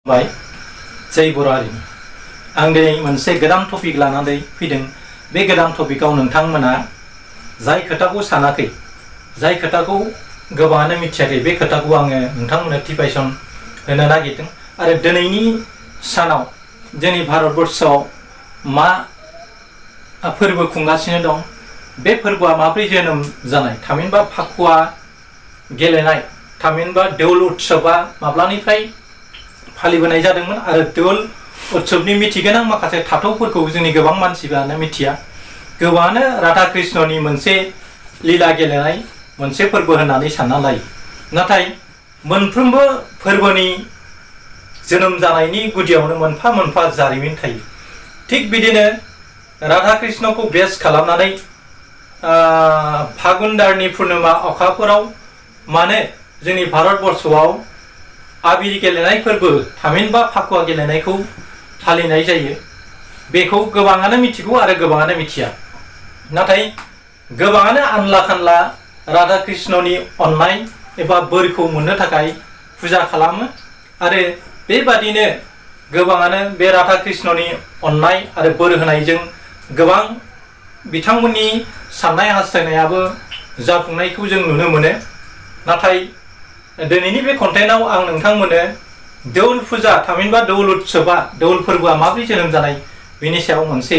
बाय जय बर' हारिनि आं दिनै मोनसे गोदान टपिक लानानै फैदों। बे गोदान टपिकआव नोंथांमोना जाय खोथाखौ सानाखै, जाय खोथाखौ गोबाङानो मिथियाखै, बे खोथाखौ आङो नोंथांमोननो टिपाइसन होनो नागिरदों। आरो दिनैनि सानाव जोंनि भारतबर्षआव मा फोरबो खुंगासिनो दं, बे फोरबोआ माब्रै जोनोम जानाय, थामहिनबा फाकुवा गेलेनाय, थामहिनबा दौल उत्सबआ माब्लानिफ्राय फालिबोनाय जादोंमोन आरो दौल उत्सबनि मिथिगोनां माखासे थाथौफोरखौ जोंनि गोबां मानसिफोरानो मिथिया। गोबाङानो राधा कृष्णनि मोनसे लीला गेलेनाय मोनसे फोरबो होननानै सानना लायो। नाथाय मोनफ्रोमबो फोरबोनि जोनोम जानायनि गुदियावनो मोनफा मोनफा जारिमिन थायो। थिग बिदिनो राधा कृष्णखौ बेस खालामनानै फागुन दाननि पुर्णिमा अखाफोराव मानो जोंनि भारतबर्षआव आबिर गेलेनाय फोरबो थामहिनबा फाकुवा गेलेनायखौ फालिनाय जायो, बेखौ गोबाङानो मिथिगौ आरो गोबाङानो मिथिया। नाथाय गोबाङानो आनला खानला राधा कृष्णनि अननाय एबा बोरखौ मोननो थाखाय फुजा खालामो आरो बेबादिनो गोबाङानो बे राधा कृष्णनि अननाय आरो बोर होनायजों गोबां बिथांमोननि साननाय हास्थायनायाबो जाफुंनायखौ जों नुनो मोनो। नाथाय दिनैनि बे कन्टेन्टआव आं नोंथांमोननो दौल फुजा थामहिनबा दौल उत्सबआ, दौल फोरबोआ माबोरै जोनोम जानाय बेनि सायाव मोनसे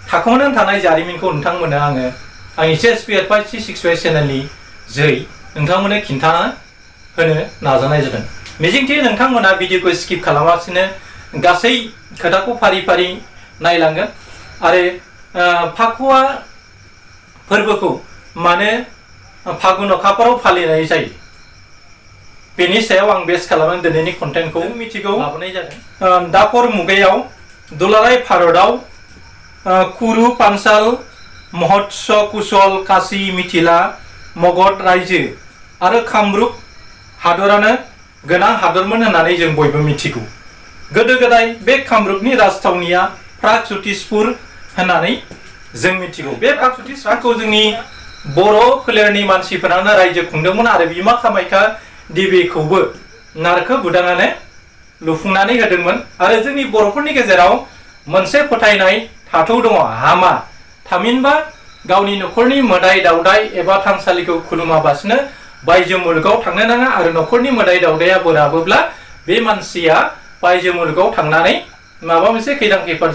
थाखोमानानै थानाय जारिमिनखौ नोंथांमोननो आङो आंनि CSP85C65 चेनेलनि जोहै नोंथांमोननो खिन्थाना होनो नाजानाय जादों। मिजिंथियो नोंथांमोना भिडिअखौ स्किप खालामालासिनो गासै खोथाखौ फारि फारि नायलांगोन आरो फाकुवा फोरबोखौ मानो फागुन अखाफोराव फालिनाय जायो बेनि सायाव आं बेस खालामनानै दिनैनि कन्टेन्टखौ मिथिगौ लाबोनाय जादों। दापर मुगायाव दुलाराय भारतआव कुरु, पान्चाल, महत्स, कुशल, काशी, मिथिला, मगध रायजो आरो कामरुप हादरानो गोनां हादरमोन होननानै जों बयबो मिथिगौ। गोदो गोदाय बे कामरुपनि राजथावनिया प्रागज्यतिसपुर होननानै जों मिथिगौ। बे प्रागज्यतिसपुरखौ जोंनि बर' फोलेरनि मानसिफोरानो रायजो खुंदोंमोन आरो बिमा कामाख्या देबीखौबो नारखो बुदानानै लुफुंनानै होदोंमोन। आरो जोंनि बर'फोरनि गेजेराव मोनसे फोथायनाय थाथौ दङ, हामा थामहिनबा गावनि न'खरनि मोदाय दावदाय एबा थानसालिखौ खुलुमाबासिनो बायजो मुलुगाव थांनो नाङा आरो न'खरनि मोदाय दावदाया बोराबोब्ला बे मानसिया बायजो मुलुगाव थांनानै माबा मोनसे खैदां खैफोद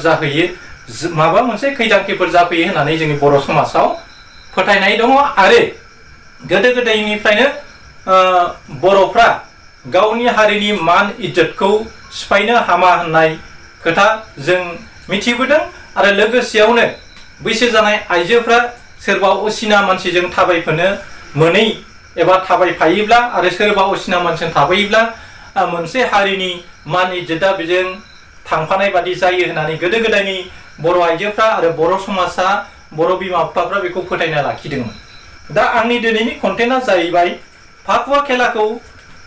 जाफैयो होननानै जोंनि बर' समाजाव फोथायनाय दङ। आरो गोदो गोदायनिफ्रायनो बर'फ्रा गावनि हारिनि मान इज्जतखौ सिफायनो हामा होननाय खोथा जों मिथिबोदों। आरो लोगोसेयावनो बैसो जानाय आइजोफ्रा सोरबा असिना मानसिजों थाबायफानो मोनै एबा थाबायफायोब्ला आरो सोरबा असिना मानसिजों थाबायोब्ला मोनसे हारिनि मान इज्जता बेजों थांफानाय बादि जायो होननानै गोदो गोदायनि बर' आइजोफ्रा आरो बर' समाजा, बर' बिमा बिफाफ्रा बेखौ फोथायना लाखिदोंमोन। दा आंनि दिनैनि कन्टेन्टआ जाहैबाय फाकुवा खेलाखौ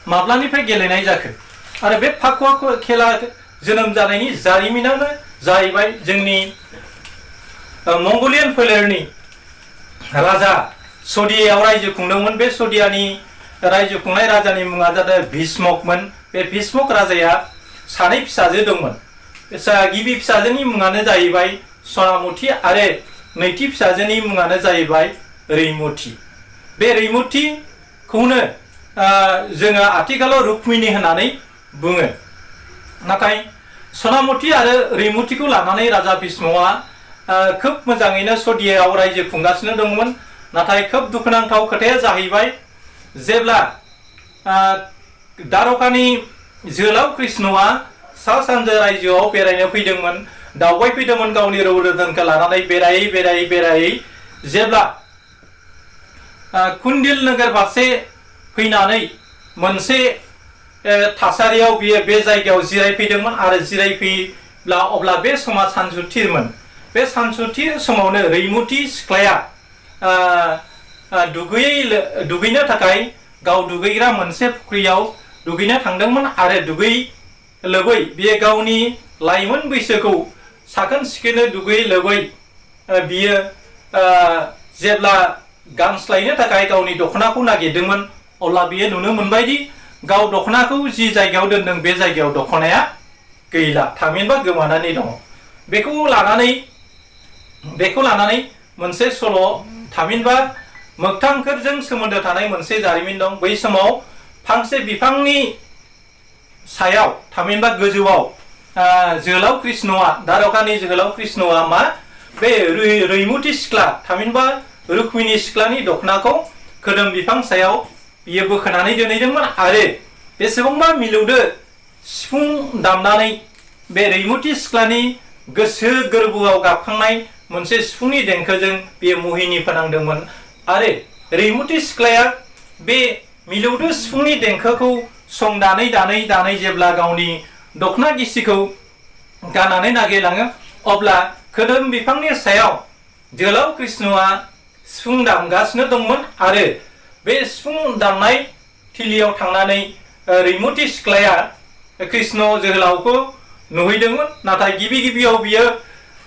माब्लानिफ्राय गेलेनाय जाखो आरो बे फाकुवा खेला जोनोम जानायनि जारिमिनानो जाहैबाय जोंनि मंगलियान फोलेरनि राजा सदियायाव रायजो खुंदोंमोन। बे सदियानि रायजो खुंनाय राजानि मुङा जादों भीष्मकमोन। बे भीष्मक राजाया सानै फिसाजो दंमोन। गिबि फिसाजोनि मुङानो जाहैबाय सनामुथि आरो नैथि फिसाजोनि मुङानो जाहैबाय रैमुथि। बे रैमुथिखौनो जोङो आथिखालाव रुक्मिणी होननानै बुङो। नाथाय सनामुथि आरो रैमुथिखौ लानानै राजा भीष्मआ खोब मोजाङैनो सदियायाव रायजो खुंगासिनो दंमोन। नाथाय खोब दुखुनांथाव खोथाया जाहैबाय जेब्ला द्वारकानि जोहोलाव कृष्णआ सा सानजा रायजोआव बेरायनो फैदोंमोन, दावबायफैदोंमोन गावनि रौ रोदोनखौ लानानै बेरायै जेब्ला कुन्दिल नोगोर फारसे फैनानै मोनसे थासारियाव बियो बे जायगायाव जिरायफैदोंमोन आरो जिरायफैब्ला अब्ला बे समा सानसुथिरमोन। बे सानसुथिर समावनो रैमुथि सिख्लाया दुगैनो थाखाय गाव दुगैग्रा मोनसे फुख्रियाव दुगैनो थांदोंमन आरो दुगै लोबै बियो गावनि लाइमोन बैसोखौ साखोन सिखोनै दुगै लोबै बियो जेब्ला गानस्लायनो थाखाय गावनि दखनाखौ नागिरदोंमोन अब्ला बियो नुनो मोनबायदि गाव दखनाखौ जि जायगायाव दोनदों बे जायगायाव दखनाया गैला थामहिनबा गोमानानै दङ बेखौ लानानै मोनसे सल' थामहिनबा मोगथांफोरजों सोमोन्दो थानाय मोनसे जारिमिन दं बै समाव फांसे बिफांनि सायाव थामहिनबा गोजौआव जोहोलाव कृष्णआ द्वारकानि जोहोलाव कृष्णआ मा बे रैमुथि सिख्ला थामहिनबा रुक्मिणी सिख्लानि दखनाखौ खोदोम बिफां सायाव बियो बोखोनानै दोनहैदोंमोन आरो बेसेबांबा मिलौदो सिफुं दामनानै बे रैमुथि सिख्लानि गोसो गोरबोआव गाबखांनाय मोनसे सिफुंनि देंखोजों बियो मोहिनी फोनांदोंमोन आरो रैमुथि सिख्लाया बे मिलौदो सिफुंनि देंखोखौ सं दानै जेब्ला गावनि दखना गिसिखौ गाननानै नागिरलाङो अब्ला खोदोम बिफांनि सायाव जोहोलाव कृष्णआ सिफुं दामगासिनो दंमोन आरो बे सिफुं दामनाय थिलियाव थांनानै रैमुथि सिख्लाया कृष्ण जोहोलावखौ नुहैदोंमोन नाथाय गिबियाव बियो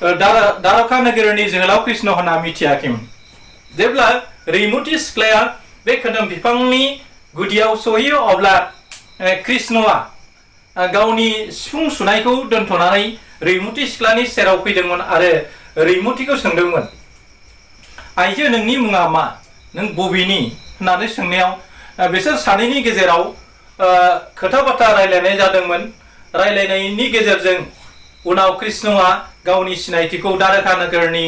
द्वारका नोगोरनि जोहोलाव कृष्ण होनना मिथियाखैमोन जेब्ला रैमुथि सिख्लाया बे खोदोम बिफांनि गुदियाव सहैयो अब्ला कृष्णआ गावनि सिफुं सुनायखौ दोनथ'नानै रैमुथि सिख्लानि सेराव फैदोंमोन आरो रैमुथिखौ सोंदोंमोन आइजो नोंनि मुङा मा नों बबेनि होननानै सोंनायाव बिसोर सानैनि गेजेराव खोथा बाथ्रा रायलायनाय जादोंमोन रायलायनायनि गेजेरजों उनाव कृष्णआ गावनि सिनायथिखौ द्वारका नोगोरनि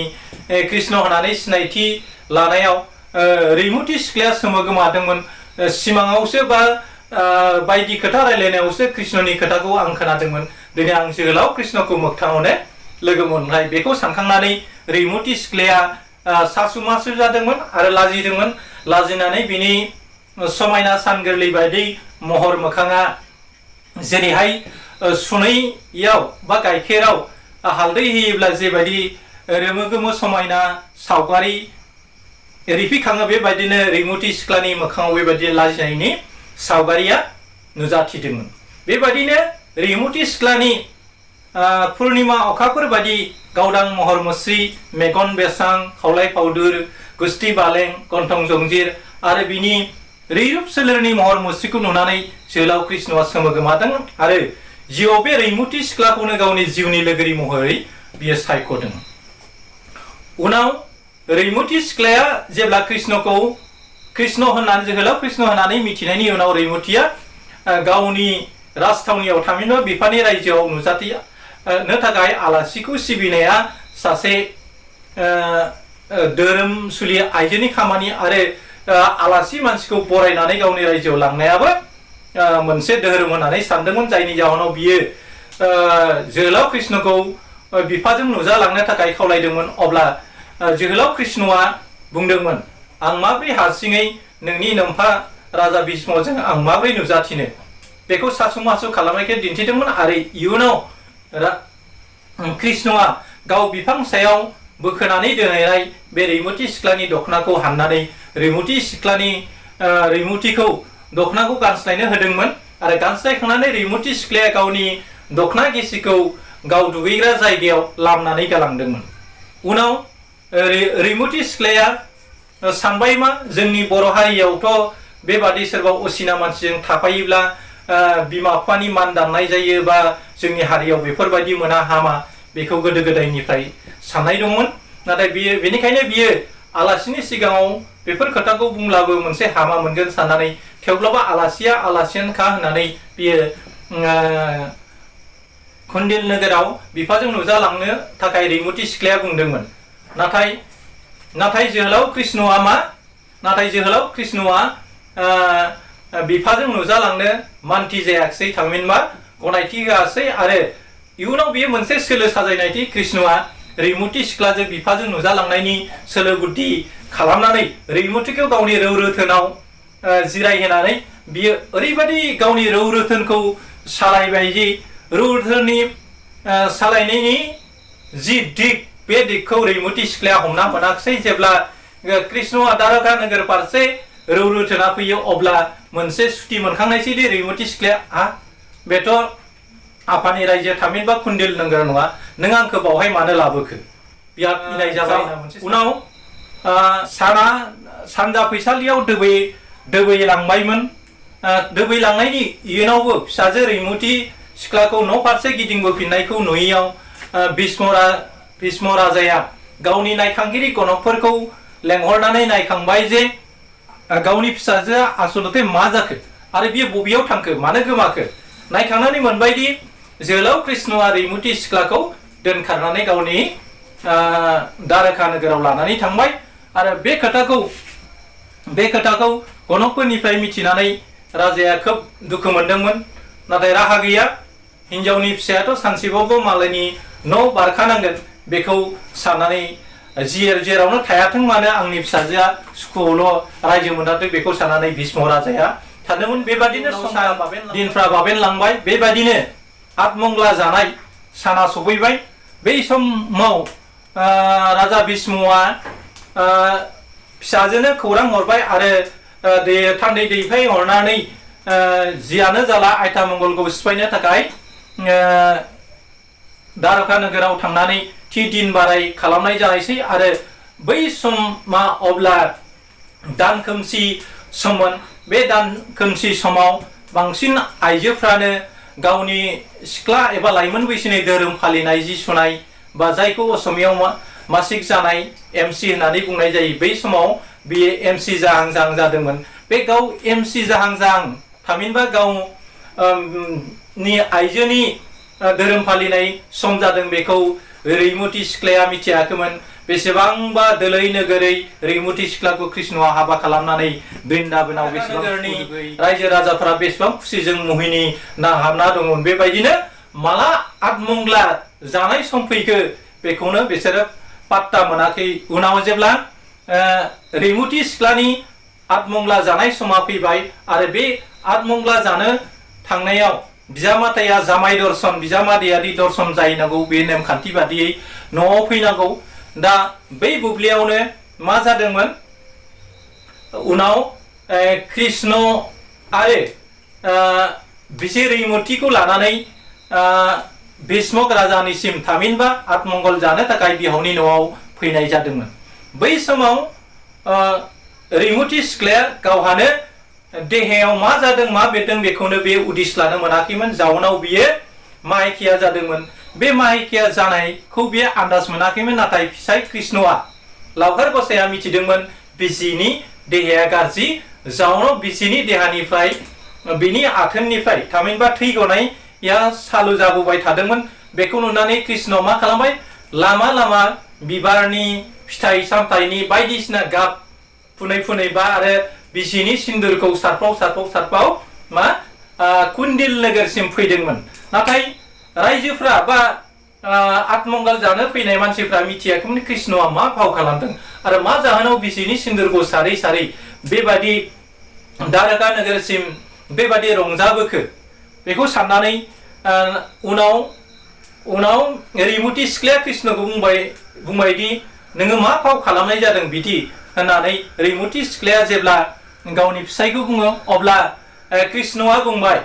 कृष्ण होननानै सिनायथि लानायाव रैमुथि सिख्लाया सोमोगोमादोंमोन सिमाङावसो बा बायदि खोथा रायलायनायावसो कृष्णनि खोथाखौ आं खोनादोंमोन दिनै आं जोहोलाव कृष्णखौ मोगथाङावनो लोगो मोनबाय बेखौ सानखांनानै रैमुथि सिख्लाया सासु मासु जादोंमोन आरो लाजिदोंमोन लाजिनानै बिनि समायना सान गोरलै बायदि महर मोखाङा जेरैहाय सुनैयाव बा गाइखेराव हालदै होयोब्ला जेबायदि रोमो गोमो समायना सावगारि रिफिखाङो बेबायदिनो रैमुथि सिख्लानि मोखाङाव बेबायदि लाजिनायनि सावगारिया नुजाथिदोंमोन बेबायदिनो रैमुथि सिख्लानि पुर्णिमा अखाफोर बायदि गावदां महर मुस्रि मेगन बेसां खावलाय फावदुर गुस्ति बालें गन्थं जंजिर आरो बिनि रैरुब सोलेरनि महर मुस्रिखौ नुनानै जोहोलाव कृष्णआ सोमोगोमादों आरो जिउआव बे रैमुथि सिख्लाखौनो गावनि जिउनि लोगोरि महरै बियो सायख'दों उनाव रैमुथि सिख्लाया जेब्ला कृष्णखौ जोहोलाव कृष्ण होननानै मिथिनायनि उनाव रैमुथिया गावनि राजथावनियाव थामहिनबा बिफानि रायजोआव नुजाथिनो थाखाय आलासिखौ सिबिनाया सासे धोरोमसुलि आइजोनि खामानि आरो आलासि मानसिखौ बरायनानै गावनि रायजोआव लांनायाबो मोनसे धोरोम होननानै सानदोंमोन जायनि जाहोनाव बियो जोहोलाव कृष्णखौ बिफाजों नुजालांनो थाखाय खावलायदोंमोन अब्ला जोहोलाव कृष्णआ बुंदोंमोन आं माब्रै हारसिङै नोंनि नोमफा राजा भीष्मजों आं माब्रै नुजाथिनो बेखौ सासु मासु खालामनायखौ दिन्थिदोंमोन आरो इयुनाव कृष्णआ गाव बिफां सायाव बोखोनानै दोनहैनाय बे रैमुथि सिख्लानि दखनाखौ हाननानै रैमुथिखौ दखनाखौ गानस्लायनो होदोंमोन आरो गानस्लायखांनानै रैमुथि सिख्लाया गावनि दखना गिसिखौ गाव दुगैग्रा जायगायाव लामनानै गालांदोंमोन उनाव रैमुथि सिख्लाया सानबाय मा जोंनि बर' हारियावथ' बेबादि सोरबा असिना मानसिजों थाफायोब्ला बिमा बिफानि मान दाननाय जायो बा जोंनि हारियाव बेफोरबायदि मोना हामा बेखौ गोदो गोदायनिफ्राय साननाय दंमोन नाथाय बेनिखायनो बियो आलासिनि सिगाङाव बेफोर खोथाखौ बुंब्लाबो मोनसे हामा मोनगोन साननानै थेवब्लाबो आलासिया आलासियानोखा होननानै बियो कुन्दिल नोगोराव बिफाजों नुजालांनो थाखाय रैमुथि सिख्लाया बुंदोंमोन नाथाय जोहोलाव कृष्णआ बिफाजों नुजालांनो मान्थि जायाखिसै थामहिनबा गनायथि होआसै आरो इयुनाव बियो मोनसे सोलो साजायनायदि कृष्णआ रैमुथि सिख्लाजों बिफाजों नुजालांनायनि सोलो बुद्धि खालामनानै रैमुथिखौ गावनि रौ रोथोनाव जिरायहोनानै बियो ओरैबायदि गावनि रौ रोथोनखौ सालायबाय जि रौ रोथोननि सालायनायनि जि दिग बे दिगखौ रैमुथि सिख्लाया हमना मोनाखिसै जेब्ला कृष्णआ द्वारका नोगोर फारसे रौ रोथोना फैयो अब्ला मोनसे सुथि मोनखांनायसैदि रैमुथि सिख्लाया बेथ' आफानि रायजो थामहिनबा कुन्दिल नोगोर नङा नों आंखौ बावहाय मानो लाबोखो बिराद इनाय जाबाय उनाव सानजा फैसालियाव दोबैलांबायमोन दोबैलांनायनि इयुनावबो फिसाजो रैमुथि सिख्लाखौ न' फारसे गिदिंबोफिननायखौ नुयैयाव भीष्म राजाया गावनि नायखांगिरि गणकफोरखौ लेंहरनानै नायखांबाय जे गावनि फिसाजोआ आसलते मा जाखो आरो बियो बबेयाव थांखो मानो गोमाखो नायखांनानै मोनबायदि जोहोलाव कृष्णआ रैमुथि सिख्लाखौ दोनखारनानै गावनि द्वारका नोगोराव लानानै थांबाय आरो बे खोथाखौ गणकफोरनिफ्राय मिथिनानै राजाया खोब दुखु मोनदोंमोन नाथाय राहा गैया हिनजावनि फिसायाथ' सानसेबाबो मालायनि न' बारखानांगोन बेखौ साननानै जेरावनो थायाथों मानो आंनि फिसाजोआ सुखुआवल' रायजो मोनाथों बेखौ साननानै भीष्म राजाया थादोंमोन बेबादिनो दिनफ्रा बाबेनलांबाय बेबादिनो आठमंगला जानाय साना सफैबाय बै समाव राजा भीष्मआ फिसाजोनो खौरां हरबाय आरो थान्दै दैफाय हरनानै जियानो जाला आयथामंगलखौ सिफायनो थाखाय द्वारका नोगोराव थांनानै थि दिन बाराय खालामनाय जानायसै आरो बै समा अब्ला दान खोमसि सममोन बे दान खोमसि समाव बांसिन आइजोफ्रानो गावनि सिख्ला एबा लाइमोन बैसोनि धोरोम फालिनाय जि सुनाय बा जायखौ असमियाव मासिक जानाय एमसि होननानै बुंनाय जायो बै समाव बियो एमसि जाहां जाहां जादोंमोन बे गाव एमसि जाहां जाहां थामहिनबा गावनि आइजोनि धोरोम फालिनाय सम जादों बेखौ रैमुथि सिख्लाया मिथियाखैमोन बेसेबांबा दोलै नोगोरै रैमुथि सिख्लाखौ कृष्णआ हाबा खालामनानै बृन्दाबनाव बेसेबां रायजो राजाफोरा बेसेबां खुसिजों मोहिनी नांहाबना दंमोन बेबायदिनो माला आठमंगला जानाय सम फैखो बेखौनो बिसोरो पात्ता मोनाखै उनाव जेब्ला रैमुथि सिख्लानि आठमंगला जानाय समा फैबाय आरो बे आठमंगला जानो थांनायाव बिजामादैया जामाय दर्शन बिजामादैयारि दर्शन जाहैनांगौ बे नेमखान्थि बादियै न'आव फैनांगौ दा बै बुब्लियावनो मा जादोंमोन उनाव कृष्ण आरो बिसि रैमुथिखौ लानानै भीष्मक राजानिसिम थामहिनबा आठमंगल जानो थाखाय बिहावनि न'आव फैनाय जादोंमोन बै समाव रैमुथि सिख्लाया गावहानो देहायाव मा जादों मा बेरदों बेखौनो बे उदिस लानो मोनाखैमोन जाउनाव बियो माहिकिया जादोंमोन बे माहिकिया जानायखौ बियो आन्दाज मोनाखैमोन नाथाय फिसाय कृष्णआ लावखार गसाया मिथिदोंमोन बिसिनि देहाया गाज्रि जाउनाव बिसिनि देहानिफ्राय बिनि आथोननिफ्राय थामहिनबा थै गनाया सालु जाबोबाय थादोंमोन बेखौ नुनानै कृष्णआ मा खालामबाय लामा लामा बिबारनि फिथाइ सामथाइनि बायदिसिना गाब फुनै फुनै बा आरो बिसिनि सिन्दुरखौ सारफाव मा कुन्दिल नोगोरसिम फैदोंमोन नाथाय रायजोफ्रा बा आठमंगल जानो फैनाय मानसिफ्रा मिथियाखैमोन कृष्णआ मा फाव खालामदों आरो मा जाहोनाव बिसिनि सिन्दुरखौ सारै सारै बेबादि द्वारका नोगोरसिम बेबादि रंजाबोखो बेखौ साननानै उनाव रैमुथि सिख्लाया कृष्णखौ बुंबायदि नोङो मा फाव खालामनाय जादों बिदि होननानै रैमुथि सिख्लाया जेब्ला गावनि फिसायखौ बुङो अब्ला कृष्णआ बुंबाय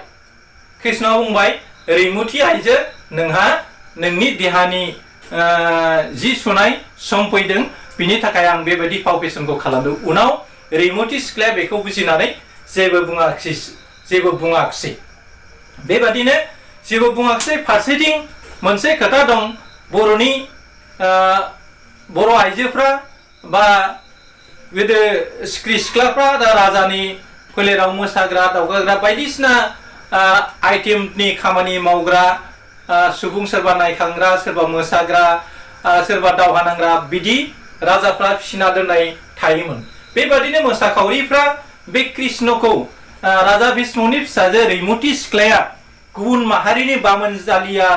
रैमुथि आइजो नोंहा नोंनि देहानि जि सुनाय सम फैदों बिनि थाखाय आं बेबायदि फाव फेसनखौ खालामदों उनाव रैमुथि सिख्लाया बेखौ बुजिनानै जेबो बुङाखिसै बेबादिनो जेबो बुङाखिसै फारसेथिं मोनसे खोथा दं बर'नि बर' आइजोफ्रा बा गोदो सिख्रि सिख्लाफ्रा दा राजानि फोलेराव मोसाग्रा दावगाग्रा बायदिसिना आइटेमनि खामानि मावग्रा सुबुं सोरबा नायखांग्रा सोरबा मोसाग्रा सोरबा दावहा नांग्रा बिदि राजाफ्रा फिसिना दोननाय थायोमोन बेबादिनो मोसाखावरिफ्रा बे कृष्णखौ राजा भीष्मनि फिसाजो रैमुथि सिख्लाया गुबुन माहारिनि बामोन जालिया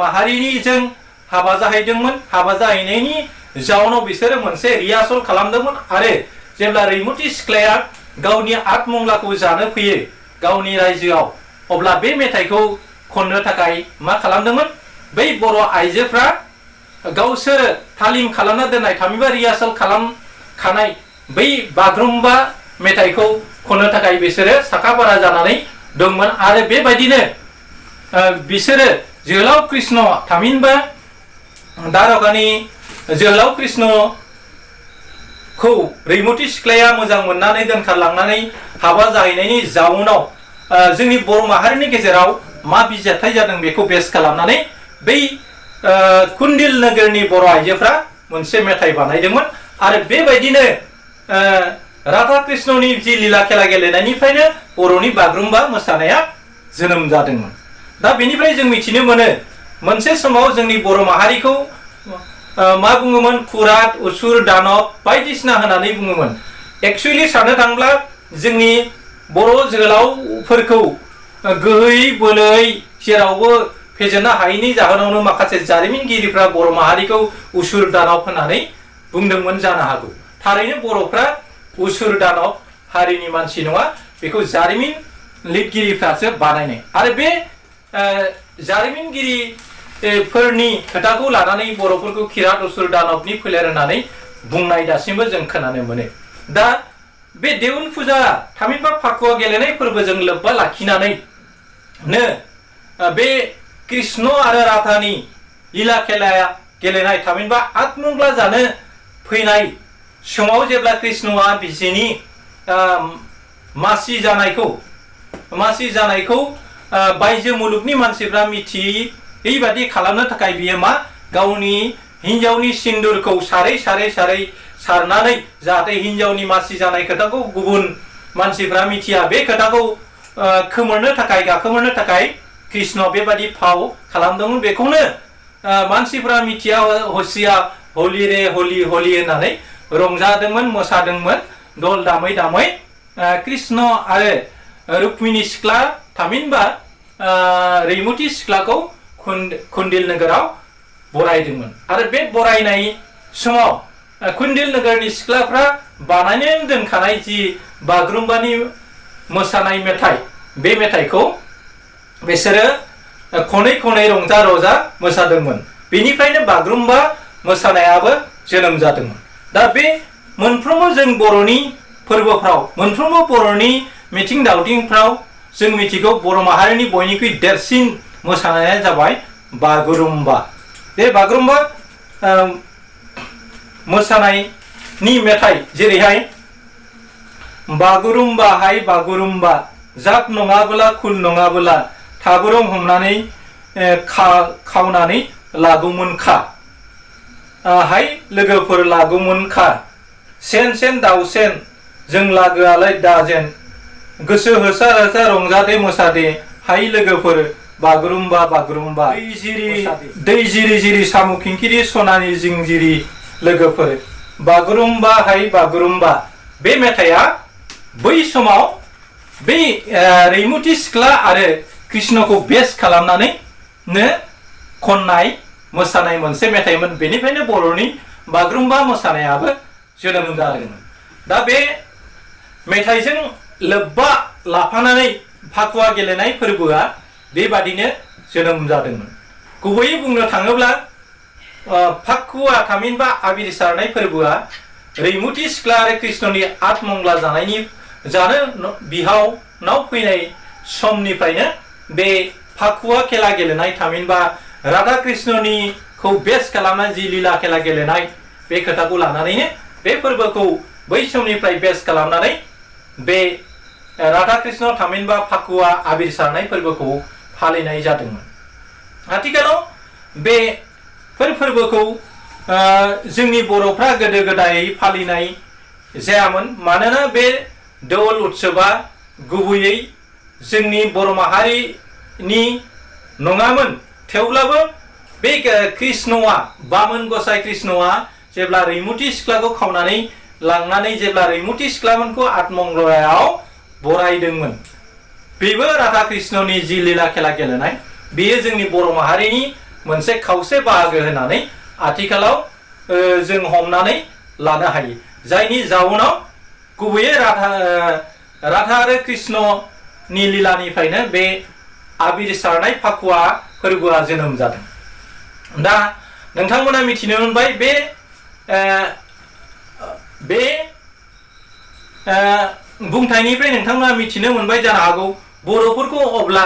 माहारिनिजों हाबा जाहैदोंमोन हाबा जाहैनायनि जाउनाव बिसोरो मोनसे रिहार्सल खालामदोंमोन आरो जेब्ला रैमुथि सिख्लाया गावनि आठमंगलाखौ जानो फैयो गावनि रायजोआव अब्ला बे मेथाइखौ खननो थाखाय मा खालामदोंमोन बै बर' आइजोफ्रा गावसोर तालिम खालामना दोननाय थामहिनबा रिहार्सल खालामखानाय बै बागुरुम्बा मेथाइखौ खननो थाखाय बिसोरो साखाफारा जानानै दंमोन आरो बेबायदिनो बिसोरो जोहोलाव कृष्ण थामहिनबा द्वारकानि जोहोलाव कृष्णखौ रैमुथि सिख्लाया मोजां मोननानै दोनखारलांनानै हाबा जाहैनायनि जाउनाव जोंनि बर' माहारिनि गेजेराव मा बिजाथाय जादों बेखौ बेस खालामनानै बै कुन्दिल नोगोरनि बर' आइजोफ्रा मोनसे मेथाइ बानायदोंमोन आरो बेबायदिनो राधा कृष्णनि जि लीला खेला गेलेनायनिफ्रायनो बर'नि बागुरुम्बा मोसानाया जोनोम जादोंमोन। दा बेनिफ्राय जों मिथिनो मोनो मोनसे समाव जोंनि बर' माहारिखौ मा बुङोमोन खुराट उसुर दानब बायदिसिना होननानै बुङोमोन। एक्चुअली साननो थांब्ला जोंनि बर' जोहोलावफोरखौ गोहै बोलै जेरावबो फेजेननो हायैनि जाहोनावनो माखासे जारिमिनगिरिफ्रा बर' माहारिखौ उसुर दानब होननानै बुंदोंमोन जानो हागौ। थारैनो बर'फ्रा उसुर दानब हारिनि मानसि नङा, बेखौ जारिमिन लिरगिरिफ्रासो बानायनाय। आरो बे जारिमिनगिरिफोरनि खोथाखौ लानानै बर'फोरखौ किरात उसुर दानबनि फोलेर होननानै बुंनाय दासिमबो जों खोनानो मोनो। दा बे देउल फुजा थामहिनबा फाकुवा गेलेनाय फोरबोजों लोब्बा लाखिनानैनो बे कृष्ण आरो राधानि लीला खेलाया गेलेनाय थामहिनबा आत्मंगला जानो फैनाय समाव जेब्ला कृष्णआ बिसिनि मासि जानायखौ बायजो मुलुगनि मानसिफ्रा मिथियै बादि खालामनो थाखाय बियो मा गावनि हिन्जावनि सिन्दुरखौ सारै सारनानै जाहाथे हिन्जावनि मासि जानाय खोथाखौ गुबुन मानसिफ्रा मिथिया बे खोथाखौ गाखोमोरनो थाखाय कृष्ण बेबादि फाव खालामदोंमोन। बेखौनो मानसिफ्रा मिथिया हसिया हलि रे हलि हलि होननानै रंजादोंमोन मोसादोंमोन दल दामै दामै कृष्ण आरो रुक्मिणी सिख्ला थामहिनबा रैमुथि सिख्लाखौ कुन्दिल नोगोराव बरायदोंमोन। आरो बे बरायनाय समाव कुन्दिल नोगोरनि सिख्लाफ्रा बानायनानै दोनखानाय जि बागुरुम्बानि मोसानाय मेथाइ बे मेथाइखौ बिसोरो खनै खनै रंजा रंजा मोसादोंमोन। बेनिफ्रायनो बागुरुम्बा मोसानायाबो जोनोम जादोंमोन। दा बे मोनफ्रोमबो जों बर'नि फोरबोफ्राव मोनफ्रोमबो बर'नि मिथिं दावथिंफ्राव जों मिथिगौ बर' माहारिनि बयनिख्रुइ देरसिन मोसानाया जाबाय बागुरुम्बा। बे बागुरुम्बा मोसानायनि मेथाइ जेरैहाय बागुरुम्बा हाय बागुरुम्बा जात नङाबोला खुल नङाबोला थाबुरुम हमनानै खावनानै लागौमोन खा हाय लोगोफोर लागौमोन खा सेन सेन दाउसेन जों लागोआलाय दाजेन गोसो होसार होसार रंजादे मोसादे हाय लोगोफोर बागुरुम्बा बागुरुम्बा दै जिरि जिरि साम' खिंखिरि सनानि जिंजिरि लोगोफोर बागुरुम्बा हाय बागुरुम्बा। बे मेथाइया बै समाव बै रैमुथि सिख्ला आरो कृष्णखौ बेस खालामनानैनो खननाय मोसानाय मोनसे मेथाइमोन। बेनिफ्रायनो बर'नि बागुरुम्बा मोसानायाबो जोनोम जादोंमोन। दा बे मेथाइजों लोब्बा लाफानानै फाकुवा गेलेनाय फोरबोआ बेबादिनो जोनोम जादोंमोन। गुबैयै बुंनो थाङोब्ला फाकुवा थामहिनबा आबिर सारनाय फोरबोआ रैमुथि सिख्ला आरो कृष्णनि आत्मंगला जानो बिहावनाव फैनाय समनिफ्रायनो बे फाकुवा खेला गेलेनाय थामहिनबा राधा कृष्णनिखौ बेस खालामनाय जि लीला खेला गेलेनाय बे खोथाखौ लानानैनो बे फोरबोखौ बै समनिफ्राय बेस खालामनानै बे राधा कृष्ण थामहिनबा फाकुवा आबिर सारनाय फोरबोखौ फालिनाय जादोंमोन। आथिखालाव बेफोर फोरबोखौ जोंनि बर'फ्रा गोदो गोदाय फालिनाय जायामोन। मानोना बे दौल उत्सबा गुबैयै जोंनि बर' माहारिनि नङामोन। थेवब्लाबो बे कृष्णआ बामोन गसाइ कृष्णआ जेब्ला रैमुथि सिख्लाखौ खावनानै लांनानै जेब्ला रैमुथि सिख्लामोनखौ आत्मंगलायाव बरायदोंमोन बेबो राधा कृष्णनि जि लीला खेला गेलेनाय बेयो जोंनि बर' माहारिनि मोनसे खावसे बाहागो होननानै आथिखालाव जों हमनानै लानो हायो। जायनि जाउनाव गुबैयै राधा आरो कृष्णनि लीलानिफ्रायनो बे आबिर सारनाय फाकुवा फोरबोआ जोनोम जादों। दा नोंथांमोना मिथिनो मोनबाय बे बुंथायनिफ्राय नोंथांमोना मिथिनो मोनबाय जानो हागौ बर'फोरखौ अब्ला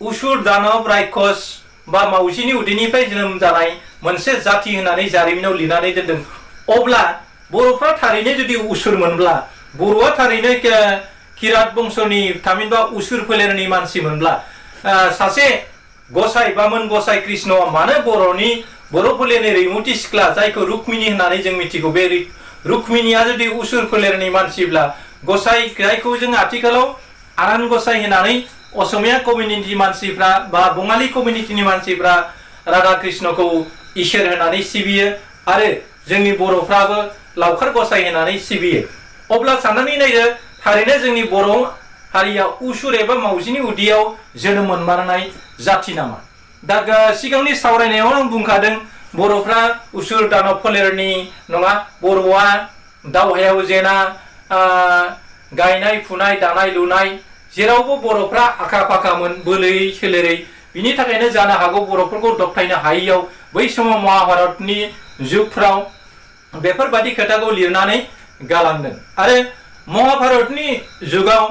उसुर दानब रायखस बा मावजिनि उदैनिफ्राय जोनोम जानाय मोनसे जाति होननानै जारिमिनाव लिरनानै दोनदों। अब्ला बर'फ्रा थारैनो जुदि उसुर मोनब्ला बर'आ थारैनो किरात बंशनि थामहिनबा उसुर फोलेरनि मानसि मोनब्ला सासे गसाइ बामोन गसाइ कृष्णआ मानो बर' फोलेरनि रैमुथि सिख्ला जायखौ रुक्मिणी होननानै जों मिथिगौ बे रुक्मिणीया जुदि उसुर फोलेरनि मानसिब्ला गसाइ जायखौ जों आथिखालाव आनान गसाइ होननानै असमिया कमिउनिटि मानसिफ्रा बा बङालि कमिउनिटिनि मानसिफ्रा राधा कृष्णखौ इसोर होननानै सिबियो आरो जोंनि बर'फ्राबो लावखार गसाइ होननानै सिबियो अब्ला साननानै नायदो थारैनो जोंनि बर' हारिया उसुर एबा मावजिनि उदैयाव जोनोम मोनमारनाय जाथि नामा दा सिगांनि सावरायनायाव आं बुंखादों बर'फ्रा उसुर दानब फोलेरनि नङा बर'आ दावहायाव जेना गायनाय फुनाय दानाय लुनाय जेरावबो बर'फ्रा आखा फाखामोन बोलै सोलेरै बिनि थाखायनो जानो हागौ बर'फोरखौ दबथायनो हायैयाव बै समाव महाभारतनि जुगफ्राव बेफोरबादि खोथाखौ लिरनानै गालांदों आरो महाभारतनि जुगाव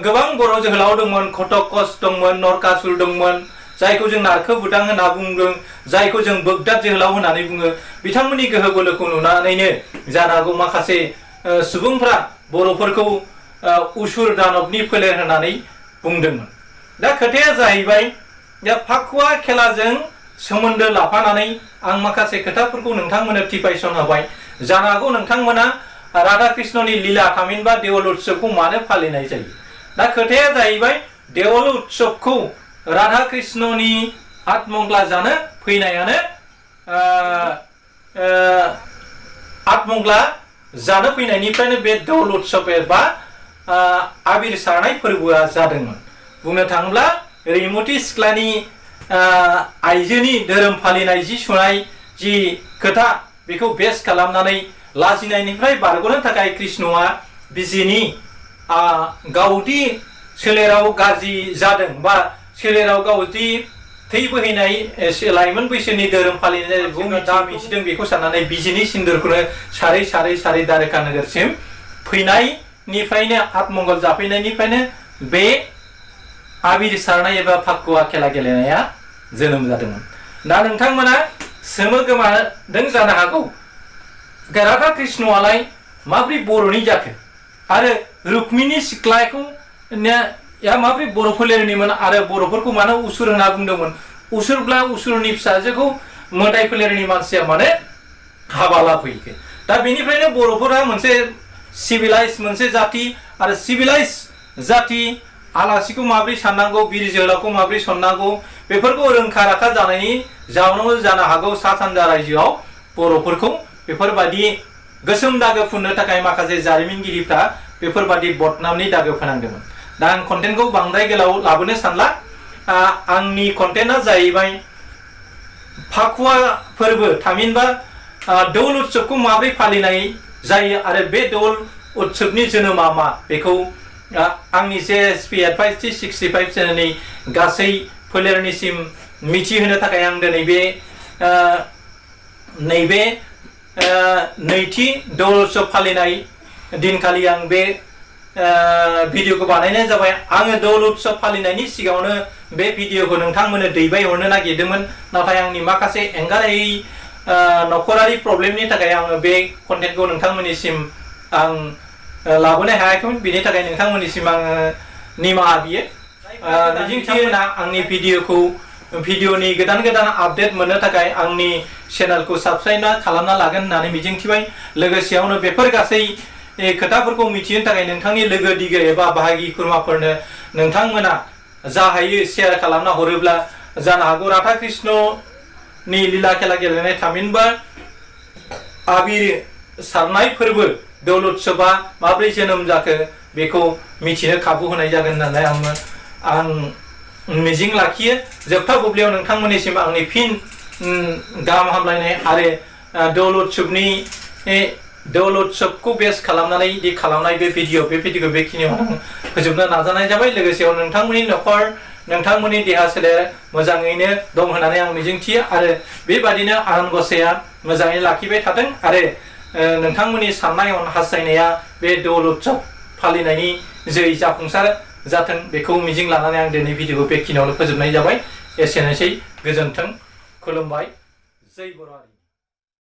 गोबां बर' जोहोलाव दंमोन घटोत्कच दंमोन नरकासुर दंमोन जायखौ जों नारखो बुदां होनना बुंदों जायखौ जों बोगदाद जोहोलाव होननानै बुङो बिथांमोननि गोहो बोलोखौ नुनानैनो जानो हागौ माखासे सुबुंफ्रा बर'फोरखौ उसुर दानबनि फोलेर होननानै बुंदोंमोन दा खोथाया जाहैबाय दा फाकुवा खेलाजों सोमोन्दो लाफानानै आं माखासे खोथाफोरखौ नोंथांमोननो टिपाइसन होबाय जानो हागौ नोंथांमोना राधा कृष्णनि लीला थामहिनबा देवल उत्सवखौ मानो फालिनाय जायो दा खोथाया जाहैबाय देवल उत्सवखौ राधा कृष्णनि आत्मंगला जानो फैनायानो आत्मंगला जानो फैनायनिफ्रायनो बे देवल उत्सव एबा आबिर सारनाय फोरबोआ जादोंमोन बुंनो थाङोब्ला रैमुथि सिख्लानि आइजोनि धोरोम फालिनाय जि सुनाय जि खोथा बेखौ बेस खालामनानै लाजिनायनिफ्राय बारग'नो थाखाय कृष्णआ बिजिनि गावदि सोलेराव गाज्रि जादों बा सोलेराव गावदि थै बोहैनाय लाइमोन बैसोनि धोरोम फालिनाय दा मिथिदों बेखौ साननानै बिजिनि सिन्दुरखौनो सारै सारै सारै द्वारका नोगोरसिम फैनायनिफ्रायनो आत्मंगल जाफैनायनिफ्रायनो बे आबिर सारनाय एबा फाकुवा खेला गेलेनाया जोनोम जादोंमोन दा नोंथांमोना सोमो गोमादों जानो हागौ राधा कृष्णआलाय माब्रै बर'नि जाखो आरो रुक्मिणी सिख्लाखौ माब्रै बर' फोलेरनिमोन आरो बर'फोरखौ मानो उसुर होनना बुंदोंमोन उसुरब्ला उसुरनि फिसाजोखौ मोदाय फोलेरनि मानसिया मानो हाबा लाफैखो दा बेनिफ्रायनो बर'फोरा मोनसे सिभिलाइज मोनसे जाति आरो सिभिलाइज जाति आलासिखौ माब्रै साननांगौ बिर जोहोलावखौ माब्रै सननांगौ बेफोरखौ रोंखा राखा जानायनि जाउनाव जानो हागौ सा सानजा रायजोआव बर'फोरखौ बेफोरबादि गोसोम दागो फुननो थाखाय माखासे जारिमिनगिरिफ्रा बेफोरबादि बदनामनि दागो फोनांदोंमोन दा आं कन्टेन्टखौ बांद्राय गोलाव लाबोनो सानला आंनि कन्टेन्टआ जाहैबाय फाकुवा फोरबो थामहिनबा दौल उत्सवखौ माब्रै फालिनाय जायो आरो बे दौल उत्सवनि जोनोमा मा बेखौ आंनि JSP Advice 65 चेनेलनि गासै फोलेरनिसिम मिथिहोनो थाखाय आं दिनै बे नैबे नैथि दौल उत्सव फालिनाय दिनखालि आं बे भिडिअखौ बानायनाय जाबाय आङो दौल उत्सव फालिनायनि सिगाङावनो बे भिडिअखौ नोंथांमोननो दैबायहरनो नागिरदोंमोन नाथाय आंनि माखासे एंगारहायै नखरारि प्रब्लेमनि थाखाय आङो बे कन्टेन्टखौ नोंथांमोननिसिम आं लाबोनो हायाखैमोन बेनि थाखाय नोंथांमोननिसिम आङो निमाहा बियो मिजिंथियो आंनि भिडिअनि गोदान गोदान आपडेट मोननो थाखाय आंनि चेनेलखौ साबस्क्राइब खालामना लागोन होननानै मिजिंथिबाय लोगोसेयावनो बेफोर गासै खोथाफोरखौ मिथिनो थाखाय नोंथांनि लोगो दिगो एबा बाहागि खुरमाफोरनो नोंथांमोना जा हायो शेयार खालामना हरोब्ला जानो हागौ राधा कृष्णनि लीला खेला गेलेनाय थामहिनबा आबिर सारनाय फोरबो दौल उत्सवआ माब्रै जोनोम जाखो बेखौ मिथिनो खाबु होनाय जागोन होननानै आं मिजिं लाखियो जोबथा बुब्लियाव नोंथांमोननिसिम आंनि फिन गाहाम हामलायनाय आरो दौल उत्सवखौ बेस खालामनानै खालामनाय बे भिडिअखौ बेखिनियाव आं फोजोबनो नाजानाय जाबाय लोगोसेयाव नोंथांमोननि नखर नोंथांमोननि देहा सोलेर मोजाङैनो दं होननानै आं मिजिंथियो आरो बेबादिनो आनान गसाइया मोजाङै लाखिबाय थाथों आरो नोंथांमोननि साननाय हास्थायनाया बे दौल उत्सव फालिनायनि जै जाफुंसार जाथों बेखौ मिजिं लानानै आं दिनै भिडिअखौ बेखिनियावनो फोजोबनाय जाबाय एसेनोसै गोजोन्थों खुलुमबाय जै बर' हारि।